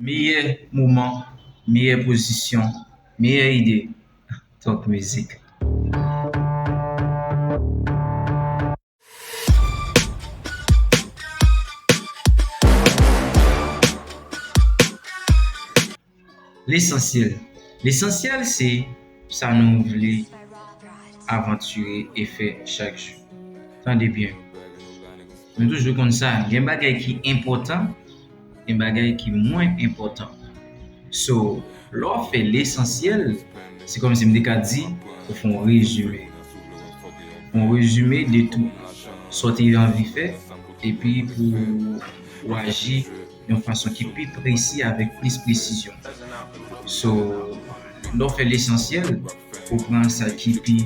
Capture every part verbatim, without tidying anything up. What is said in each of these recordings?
Meyè moman, meyè pozisyon, meyè ide. Talk Music. Lesansyèl. Lesansyèl se sa nou vle avantire e fè chak jou. Tande byen. Nou toujou konn sa, gen bagay ki enpòtan, gen bagay ki mwen enpòtan. So, lè w fè lesansyèl, se kòmsi m te ka di, ou fè yon rezime. Yon rezime de tout sa w te anvi fè, epi pou w aji yon fason ki pi presi avèk plis presizyon. So, lè w fè lesansyèl, ou pran sa ki pi,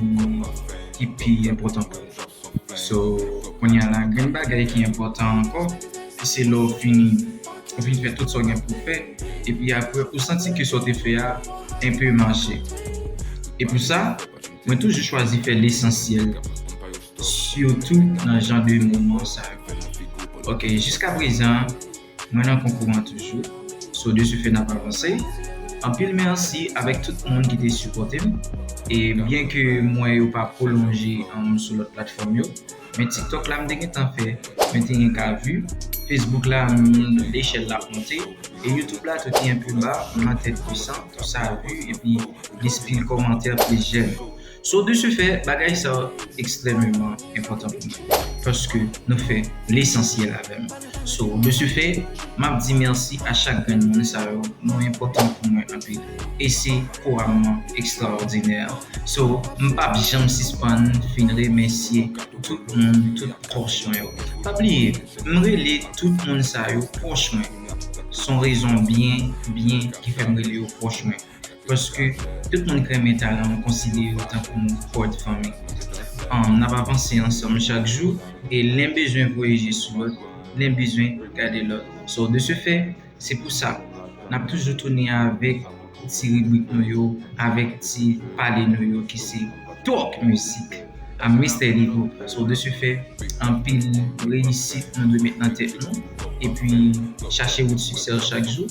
ki pi enpòtan pou ou. So, kounye a la, gen bagay ki enpòtan ankò, se lè w fini, ou fin fè tout sa w gen pou w fè, epi apre, ou santi ke sa w te fè a enpe mache. E pou sa, mwen toujou chwazi fè lesansyèl, sitou nan jan de moman sa yo. Ok, jiska prezan, mwen nan konkou an toujou. So, de ce fait, n ap avanse. Anpil mèsi avèk tout moun ki te sipòte m. E byen ke m wè yo pa pwolonje, um, sou lòt platfòm yo, men TikTok la, m te gentan fè, men te gen ka vi. Facebook la, m, lechèl la ap monte. E YouTube la tou ki enpe ba, m nan tèt pwisan, tout sa vi, epi plis pil kòmantè, plis jèm. So, de ce fait, bagay sa yo ekstrèmeman enpòtan pou mwen, paske nou fè lesansyèl avè m. So, de ce fait, m ap di mèsi a chak grenn moun sa yo, nou enpòtan pou mwen anpil. E se pwogram nan ekstraòdinè. So, m p ap janm sispann fin remèsye tout moun, tout pwòch mwen yo. Pa bliye, m rele tout moun sa yo pwòch mwen. Se yon rezon byen, byen ki fè m rele yo pwòch mwen. Paske tout moun k renmen talan m konsidere yo tankou m pwòch fanmi. An, n ap avanse ansanm chak jou, e len bezwen voye je sou lòt, len bezwen gade lòt. So, de ce fait, se pou sa, n ap toujou tounen avèk ti ribrik nou yo, avèk ti pale nou yo ki se Talk Music. A Mister Nico. So, de ce fait, anpil reyisit nou dwe met nan tèt nou. Epi, chache wout siksè chak jou.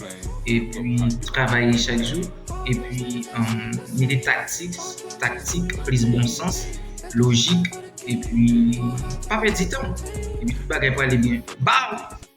Epi, travay chak jou. Epi, um, mete taktik, taktik, plis bon sans, lojik. Epi, pa pèdi tan. Epi, tout bagay prale byen. Bow!